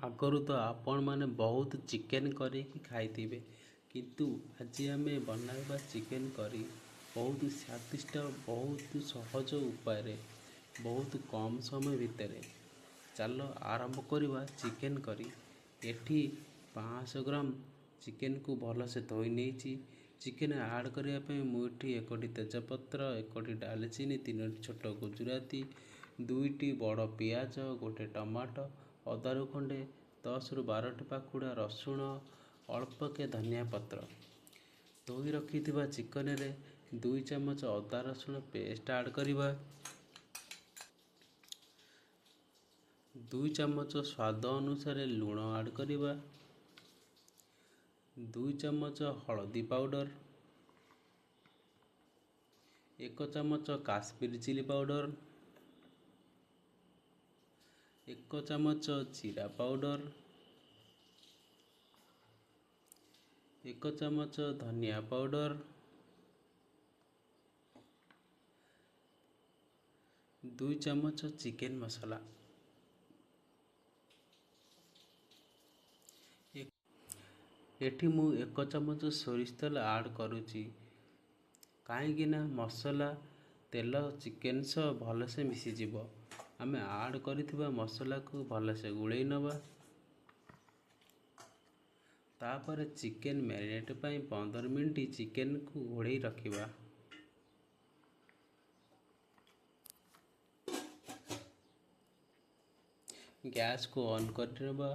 ଆଗରୁ ତ ଆପଣମାନେ ବହୁତ ଚିକେନ୍ କରିକି ଖାଇଥିବେ, କିନ୍ତୁ ଆଜି ଆମେ ବନାଇବା ଚିକେନ୍ କରି ବହୁତ ସ୍ୱାଦିଷ୍ଟ, ବହୁତ ସହଜ ଉପାୟରେ, ବହୁତ କମ୍ ସମୟ ଭିତରେ। ଚାଲ ଆରମ୍ଭ କରିବା ଚିକେନ୍ କରି। ଏଠି 500 ଗ୍ରାମ ଚିକେନ୍କୁ ଭଲସେ ଧୋଇ ନେଇଛି। ଚିକେନ୍ ଆଡ଼୍ କରିବା ପାଇଁ ମୁଁ ଏଠି 1ଟି ତେଜପତ୍ର, 1ଟି ଡାଲଚିନି, 3ଟି ଛୋଟ ଗୁଜୁରାତି, 2ଟି ବଡ଼ ପିଆଜ, 1 ଟମାଟୋ, ଅଦାରୁ ଖଣ୍ଡେ, 10ରୁ 12ଟି ପାଖୁଡ଼ା ରସୁଣ, ଅଳ୍ପକେ ଧନିଆ ପତ୍ର। ଧୋଇ ରଖିଥିବା ଚିକେନରେ 2 ଚାମଚ ଅଦା ରସୁଣ ପେଷ୍ଟ ଆଡ଼୍ କରିବା। 2 ଚାମଚ ସ୍ୱାଦ ଅନୁସାରେ ଲୁଣ ଆଡ଼୍ କରିବା। 2 ଚାମଚ ହଳଦୀ ପାଉଡ଼ର, 1 ଚାମଚ କାଶ୍ମୀର ଚିଲି ପାଉଡ଼ର, 1 ଚାମଚ ଜିରା ପାଉଡ଼ର, 1 ଚାମଚ ଧନିଆ ପାଉଡ଼ର, 2 ଚାମଚ ଚିକେନ୍ ମସଲା। ଏଠି ମୁଁ 1 ଚାମଚ ସୋରିଷ ତେଲ ଆଡ଼୍ କରୁଛି, କାହିଁକିନା ମସଲା ତେଲ ଚିକେନ୍ ସହ ଭଲସେ ମିଶିଯିବ। ଆମେ ଆଡ଼୍ କରିଥିବା ମସଲାକୁ ଭଲସେ ଗୋଳେଇ ନେବା। ତାପରେ ଚିକେନ୍ ମ୍ୟାରିନେଟ୍ ପାଇଁ 15 ମିନିଟ୍ ଚିକେନ୍କୁ ଘୋଡ଼େଇ ରଖିବା। ଗ୍ୟାସ୍କୁ ଅନ୍ କରିନେବା।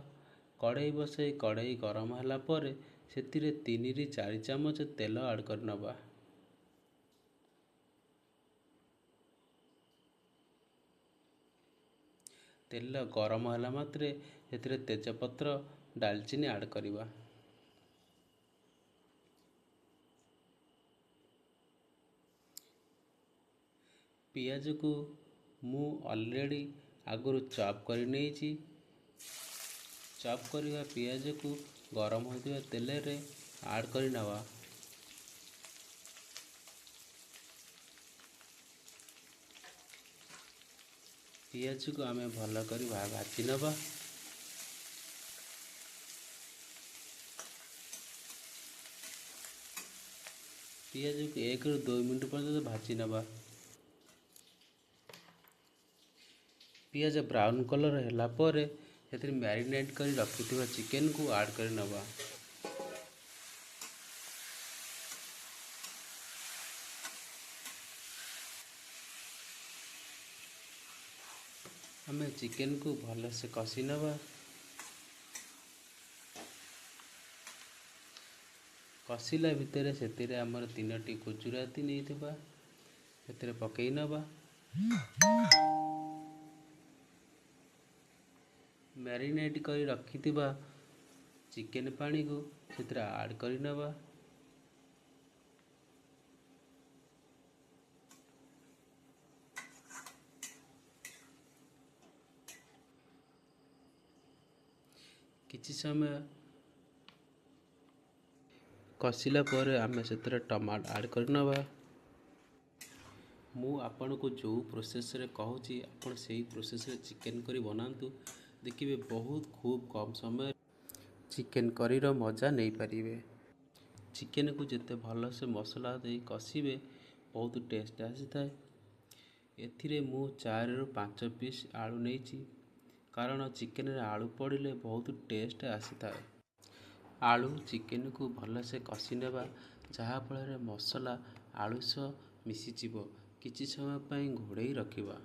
କଡ଼େଇ ବସାଇ କଡ଼େଇ ଗରମ ହେଲା ପରେ ସେଥିରେ 3ରୁ 4 ଚାମଚ ତେଲ ଆଡ଼୍ କରିନେବା। ତେଲ ଗରମ ହେଲା ମାତ୍ରେ ସେଥିରେ ତେଜପତ୍ର, ଡାଲଚିନି ଆଡ଼୍ କରିବା। ପିଆଜକୁ ମୁଁ ଅଲରେଡ଼ି ଆଗରୁ ଚପ୍ କରି ନେଇଛି। ଚପ୍ କରିବା ପିଆଜକୁ ଗରମ ହୋଇଥିବା ତେଲରେ ଆଡ଼୍ କରିନେବା। ପିଆଜକୁ ଆମେ ଭଲ କରି ଭାଜି ନେବା। ପିଆଜକୁ 1ରୁ 2 ମିନିଟ୍ ପର୍ଯ୍ୟନ୍ତ ଭାଜି ନେବା। ପିଆଜ ବ୍ରାଉନ୍ କଲର୍ ହେଲା ପରେ ସେଥିରେ ମ୍ୟାରିନେଟ୍ କରି ରଖିଥିବା ଚିକେନ୍କୁ ଆଡ଼୍ କରି ନେବା। ଆମେ ଚିକେନ୍କୁ ଭଲସେ କଷି ନେବା। କଷିଲା ଭିତରେ ସେଥିରେ ଆମର 3ଟି ଗୁଜୁରାତି ନେଇଥିବା ସେଥିରେ ପକାଇ ନେବା। ମ୍ୟାରିନେଟ୍ କରି ରଖିଥିବା ଚିକେନ୍ ପାଣିକୁ ସେଥିରେ ଆଡ଼୍ କରିନେବା। କିଛି ସମୟ କଷିଲା ପରେ ଆମେ ସେଥିରେ ଟମାଟୋ ଆଡ଼୍ କରିନେବା। ମୁଁ ଆପଣଙ୍କୁ ଯେଉଁ ପ୍ରୋସେସ୍ରେ କହୁଛି ଆପଣ ସେଇ ପ୍ରୋସେସ୍ରେ ଚିକେନ୍ କରି ବନାନ୍ତୁ, ଦେଖିବେ ବହୁତ ଖୁବ୍ କମ୍ ସମୟରେ ଚିକେନ୍ କରିର ମଜା ନେଇପାରିବେ। ଚିକେନ୍କୁ ଯେତେ ଭଲସେ ମସଲା ଦେଇ କଷିବେ ବହୁତ ଟେଷ୍ଟ ଆସିଥାଏ। ଏଥିରେ ମୁଁ 4ରୁ 5 ପିସ୍ ଆଳୁ ନେଇଛି, କାରଣ ଚିକେନ୍ରେ ଆଳୁ ପଡ଼ିଲେ ବହୁତ ଟେଷ୍ଟ ଆସିଥାଏ। ଆଳୁ ଚିକେନ୍କୁ ଭଲସେ କଷି ନେବା, ଯାହାଫଳରେ ମସଲା ଆଳୁ ସହ ମିଶିଯିବ। କିଛି ସମୟ ପାଇଁ ଘୋଡ଼େଇ ରଖିବା।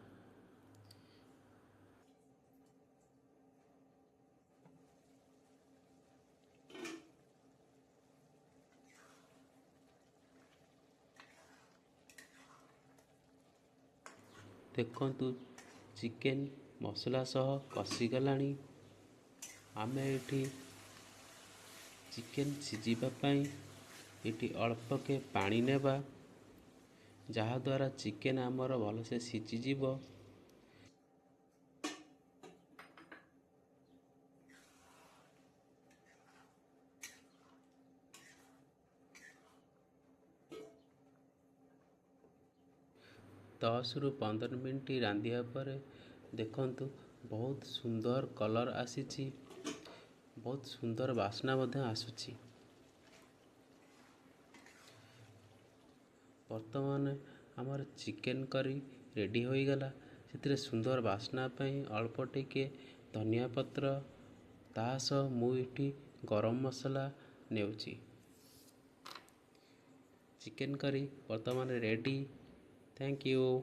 ଦେଖନ୍ତୁ ଚିକେନ୍ ମସଲା ସହ କଷିଗଲାଣି। ଆମେ ଏଠି ଚିକେନ୍ ସିଝିବା ପାଇଁ ଏଠି ଅଳ୍ପକେ ପାଣି ନେବା, ଯାହାଦ୍ୱାରା ଚିକେନ୍ ଆମର ଭଲସେ ସିଝିଯିବ। 10ରୁ 15 ମିନିଟ୍ ରାନ୍ଧିବା ପରେ ଦେଖନ୍ତୁ ବହୁତ ସୁନ୍ଦର କଲର୍ ଆସିଛି। ବହୁତ ସୁନ୍ଦର ବାସ୍ନା ମଧ୍ୟ ଆସୁଛି। ବର୍ତ୍ତମାନ ଆମର ଚିକେନ୍ କରି ରେଡ଼ି ହୋଇଗଲା। ସେଥିରେ ସୁନ୍ଦର ବାସ୍ନା ପାଇଁ ଅଳ୍ପ ଟିକେ ଧନିଆ ପତ୍ର, ତା ସହ ମୁଁ ଏଠି ଗରମ ମସଲା ନେଉଛି। ଚିକେନ୍ କରି ବର୍ତ୍ତମାନ ରେଡ଼ି। Thank you.